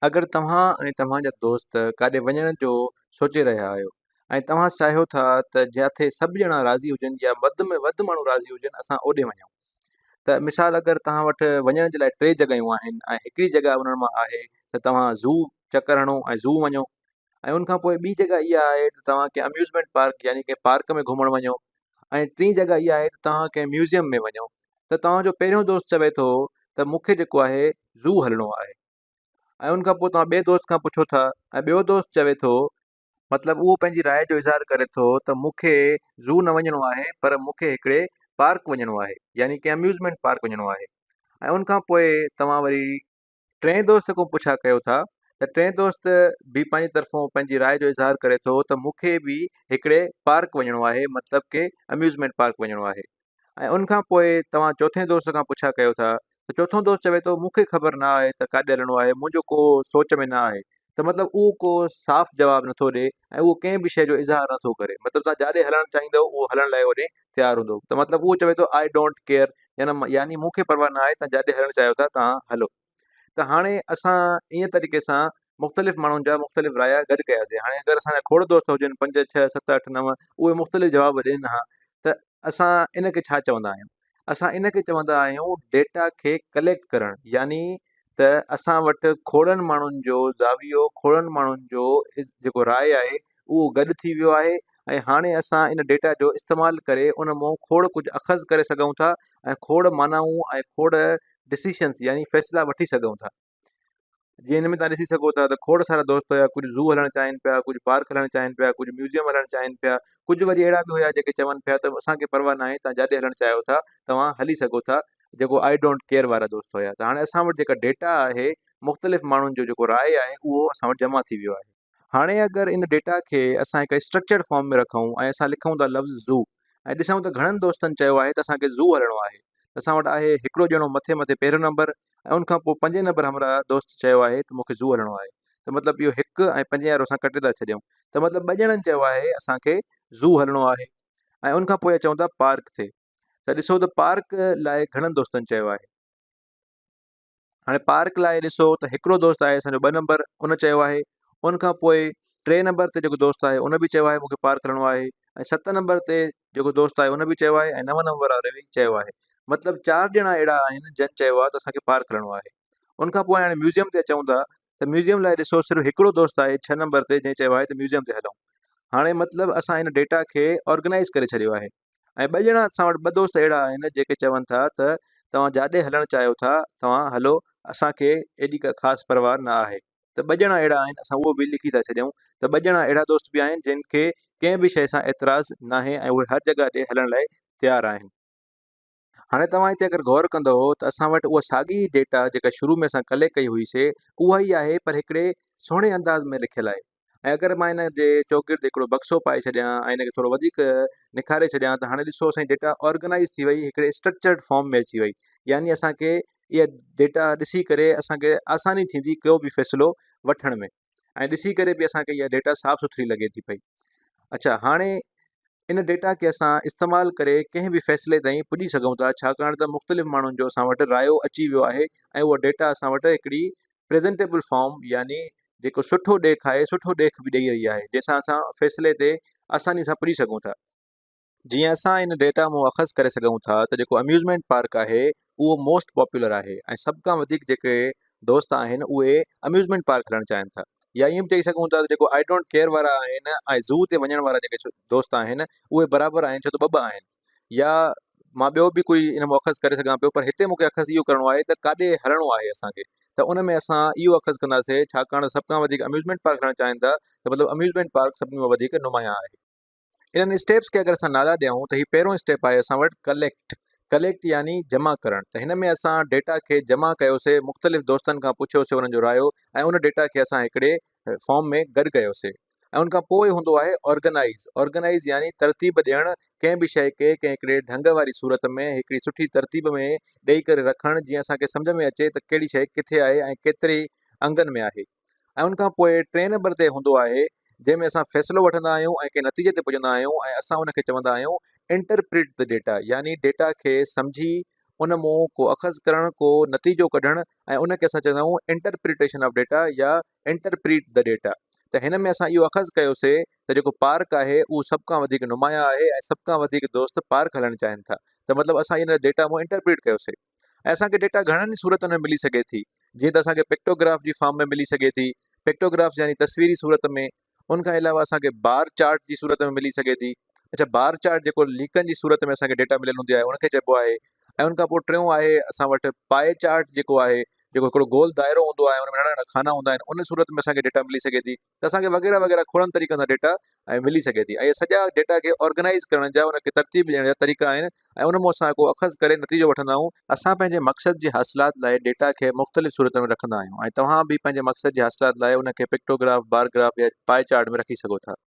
اگر توهان ۽ توهان جا دوست ڪاڏي وڃڻ جو سوچي رهيا آهيو ۽ توهان چاهيو ٿا ته جاٿي سڀ ڄڻا راضي هجن يا وڌ ۾ وڌ ماڻهو راضي هجن اسان اوڏي وڃون ته مثال اگر توهان وٽ وڃڻ جي لاء ٽي جڳهيون آهن ۽ هڪڙي جڳهه انهن مان آهي ته توهان زو چڪر هڻو ۽ زو وڃو ۽ ان کان پوء ٻي جڳهه اها آهي ته توهان ڪنهن اميوزمينٽ پارڪ يعني ڪنهن پارڪ ۾ گهمڻ وڃو ۽ ٽين جڳهه اها آهي ته توهان ڪنهن ميوزيم ۾ وڃو ته توهان جو پهريون دوست چوي ٿو ته مون کي جيڪو آهي زو هلڻو آهي ۽ ان کان پوء توهان ٻئي دوست کان پڇو ٿا ۽ ٻيو دوست چوي ٿو. مطلب اهو پنهنجي راء جو اظهار ڪري ٿو ته مون کي زو نه وڃڻو آهي پر مون کي هڪڙي پارڪ وڃڻو آهي يعني ڪنهن اميوزمينٽ پارڪ وڃڻو آهي ۽ ان کان پوء توهان وري ٽئين دوست کان پڇا ڪيو ٿا ته ٽئين دوست به پنهنجي طرفون پنهنجي راء جو اظهار ڪري ٿو ته مون کي به هڪڙي پارڪ وڃڻو آهي مطلب ڪي اميوزمينٽ پارڪ وڃڻو آهي ۽ ان کان پوء توهان چوٿين دوست کان پڇا ڪيو ٿا ته چوٿون دوست چوي ٿو مون کي خبر نه آهي ته ڪاڏي هلڻو آهي منهنجو ڪو سوچ ۾ نه آهي ته مطلب اهو ڪو صاف جواب نٿو ڏي ۽ اهو ڪنهن به شيء جو اظهار نٿو ڪري مطلب توهان جاڏي هلڻ چاهيندو اهو هلڻ لاء اوڏي تيار هوندو ته مطلب اهو چوي ٿو I don't care يعني مون کي پرواهه نه آهي توهان جاڏي هلڻ چاهيو ٿا توهان هلو ته هاڻي اسان ائين طريقي سان مختلف ماڻهن جا مختلف رايا گڏ ڪياسي هاڻي اگر اسان جا کوڙ دوست هجن پنج ڇهه ست اٺ نو اهي مختلف جواب ڏين ها ته اسان ان کي ڇا چوندا آهيون اسان ان کي چوندا آهيون ڊيٽا کي ڪليڪٽ ڪرڻ يعني ته اسان وٽ کوڙن ماڻهن جو زاويو کوڙن ماڻهن جو جيڪو راء آهي اهو گڏ ٿي ويو آهي ۽ هاڻي اسان ان ڊيٽا جو استعمال ڪري ان مون کوڙ ڪجهه اخذ ڪري سگهون ٿا ۽ کوڙ معنائون ۽ کوڙ ڊسيشنس يعني فيصلا وٺي سگهون ٿا جيئن هن ۾ تان ڏسي سگهو ٿا ته کوڙ سارا دوست هيا ڪجهه زو هلڻ چاهين پيا ڪجهه پارڪ هلڻ چاهين پيا ڪجهه ميوزيم هلڻ چاهين پيا ڪجهه وري اهڙا به هيا جيڪي چون پيا ته اسان کي پرواهه ناهي تان جاڏي هلڻ چاهيو ٿا توهان هلي سگهو ٿا جيڪو I don't care وارا دوست هيا ته هاڻي اسان وٽ جيڪا ڊيٽا آهي مختلف ماڻهن جو جيڪو راء آهي اهو اسان وٽ جمع ٿي ويو آهي هاڻي اگر ان ڊيٽا کي اسان هڪ اسٽرڪچرڊ فارم ۾ رکون ۽ اسان لکون ٿا لفظ زو ۽ ڏسون ته گهڻن دوستن چيو آهي ته اسان کي زو هلڻو آهي ته اسان وٽ آهي هڪڙو ڄڻو مٿي مٿي پهريون نمبر ۽ ان کان پوء پنجين نمبر همراهه دوست چيو آهي ته مون کي زو هلڻو آهي ته مطلب اهو هڪ ۽ پنجين وارو اسان ڪٽي ٿا ڇڏيون ته مطلب ٻه ڄڻن چيو آهي اسان کي زو هلڻو آهي ۽ ان کان پوء اچون ٿا پارڪ تي ته ڏسو ته پارڪ لاء گهڻن دوستن چيو آهي. هاڻي پارڪ لاء ڏسو ته هڪڙو دوست آهي اسانجو ٻه نمبر ان چيو آهي ان کان پوء ٽي نمبر تي جيڪو دوست آهي ان به چيو آهي مونکي پارڪ هلڻو آهي ۽ ست نمبر تي جيڪو دوست آهي ان به چيو آهي ۽ نو نمبر واري به چيو آهي مطلب چار ڄڻا اهڙا آهن جن چيو آهي ته اسانکي پارڪ هلڻو آهي ان کان پوء هاڻي ميوزيم تي اچون ٿا ته ميوزيم لاء ڏسو صرف هڪڙو دوست آهي ڇهه نمبر تي جنهن چيو آهي ته ميوزيم تي هلون هاڻي مطلب اسان ان ڊيٽا کي آرگنائز ڪري ڇڏيو آهي ۽ ٻه ڄڻا اسان وٽ ٻه دوست اهڙا آهن جيڪي چون ٿا ته توهان جاڏي هلڻ چاهيو ٿا توهان هلو اسان کي ايڏي ڪا خاص پرواهه نه آهي ته ٻه ڄڻا اهڙا آهن اسان اهو به لکي ٿا ڇڏيون ته ٻه ڄڻا اهڙا دوست به آهن جن کي ڪنهن به شيء سان اعتراض ناهي ۽ اهي هر جڳهه ڏي هلڻ لاء تيار آهن. هاڻي توهان هتي اگر غور ڪندؤ ته اسان وٽ اها ساڳي ڊيٽا جيڪا شروع ۾ اسان ڪليڪٽ ڪئي هئي سي اها ئي آهي پر هڪڙي سهڻي انداز ۾ لکيل آهي ۽ اگر مان ان جي چوگرد هڪڙو بڪسو پائي ڇڏيان ۽ ان کي ٿورو وڌيڪ نکاري ڇڏيان ته هاڻي ڏسو اسان جي ڊيٽا آرگنائز ٿي وئي هڪڙي اسٽرڪچرڊ فارم ۾ اچي وئي يعني اسان کي اها ڊيٽا ڏسي ڪري اسان کي آساني ٿيندي ڪو به فيصلو وٺڻ ۾ ۽ ڏسي ڪري به اسان کي اها ڊيٽا صاف سٿري لڳي ٿي پئي اڇا هاڻي ان ڊيٽا کي اسان استعمال ڪري ڪنهن به فيصلي تائين پڄي سگهون ٿا ڇاڪاڻ ته مختلف ماڻهن جو اسان وٽ رايو اچي ويو آهي ۽ اها ڊيٽا اسان وٽ هڪڙي پريزنٽيبل فارم يعني جيڪو سٺو ڏيک آهي سٺو ڏيک به ڏئي رهي آهي جنهن سان اسان فيصلي تي آساني سان پڄي سگهون ٿا. جيئن اسان ان ڊيٽا مون اخذ ڪري سگهون ٿا ته جيڪو اميوزمينٽ پارڪ آهي اهو موسٽ پاپولر آهي ۽ سڀ کان وڌيڪ جيڪي دوست آهن اهي اميوزمينٽ پارڪ هلڻ چاهين ٿا يا ائين به چئي سگهون ٿا ته جيڪو I don't care وارا آهن ۽ زو تي وڃڻ وارا جيڪي دوست آهن اهي برابر آهن ڇو ته ٻه ٻه آهن يا مان ٻيو به ڪوئي ان مون اخذ ڪري سگهان پيو پر هتي مون کي اخذ اهو ڪرڻو آهي ته ڪاڏي هلڻو آهي اسان کي ته ان ۾ اسان اهو اخذ ڪنداسي ڇاڪاڻ ته سڀ کان وڌيڪ اميوزمينٽ پارڪ هلڻ چاهين ٿا ته مطلب اميوزمينٽ پارڪ سڀني کان وڌيڪ نمايان آهي. انهن اسٽيپس کي اگر اسان نالا ڏيون ته هي پهريون اسٽيپ آهي اسان وٽ ڪليڪٽ ڪليڪٽ يعني جمع ڪرڻ ته هن ۾ اسان ڊيٽا کي جمع ڪيوسي مختلف دوستن کان پڇيوسي انهن جو رايو ۽ ان ڊيٽا کي اسان هڪڙي فارم ۾ گڏ ڪيوسي ۽ ان کان پوء هوندو آهي آرگنائز آرگنائز يعني ترتيب ڏيڻ ڪنهن به شيء کي ڪنهن هڪڙي ڍنگ واري صورت ۾ هڪڙي سٺي ترتيب ۾ ڏئي ڪري رکڻ جيئن اسان کي سمجهه ۾ اچي ته ڪهڙي شيء ڪٿي آهي ۽ ڪيتري انگن ۾ آهي ۽ ان کان پوء ٽئين نمبر تي هوندو آهي جنهن ۾ اسان فيصلو وٺندا آهيون ۽ ڪنهن نتيجي تي پڄندا آهيون ۽ اسان ان کي چوندا آهيون انٽرپريٽ the data يعني ڊيٽا کي سمجهي ان مون ڪو اخذ ڪرڻ، ڪو نتيجو ڪڍڻ ۽ ان کي اسان چوندا آهيون انٽرپريٽيشن آف ڊيٽا يا انٽرپريٽ the data. ته هن ۾ اسان اهو اخذ ڪيوسي ته جيڪو پارڪ آهي اهو سڀ کان وڌيڪ نمايان آهي ۽ سڀ کان وڌيڪ دوست پارڪ هلڻ چاهين ٿا ته مطلب اسان ان ڊيٽا مون انٽرپريٽ ڪيوسي ۽ اسان کي ڊيٽا گهڻن ئي صورتن ۾ ملي سگهي ٿي جيئن ته اسان کي پڪٽوگراف جي فارم ۾ ملي سگهي ٿي، پڪٽوگرافس يعني تصويري صورت ۾، ان کان علاوه اسان کي بار چارٽ جي صورت ۾ ملي سگهي ٿي. اڇا بار چارٽ جيڪو ليڪن جي صورت ۾ اسان کي ڊيٽا مليل هوندي آهي ان کي چئبو آهي ۽ ان کان پوء ٽيون آهي اسان وٽ پائي چارٽ جيڪو آهي جيڪو هڪڙو گول دائرو هوندو آهي ان ۾ ننڍا ننڍا خانا هوندا آهن ان صورت ۾ اسان کي ڊيٽا ملي سگهي ٿي ته اسان کي وغيره وغيره کوڙن طريقن سان ڊيٽا ۽ ملي سگهي ٿي ۽ سڄا ڊيٽا کي آرگنائز ڪرڻ جا ان کي ترتيب ڏيڻ جا طريقا آهن ۽ ان مون اسان ڪو اخذ ڪري نتيجو وٺندا آهيون. اسان پنهنجي مقصد جي حاصلات لاء ڊيٽا کي مختلف صورتن ۾ رکندا آهيون ۽ توهان به پنهنجي مقصد جي حاصلات لاء ان کي پڪٽوگراف، بار گراف يا پائي چارٽ ۾ رکي سگهو ٿا.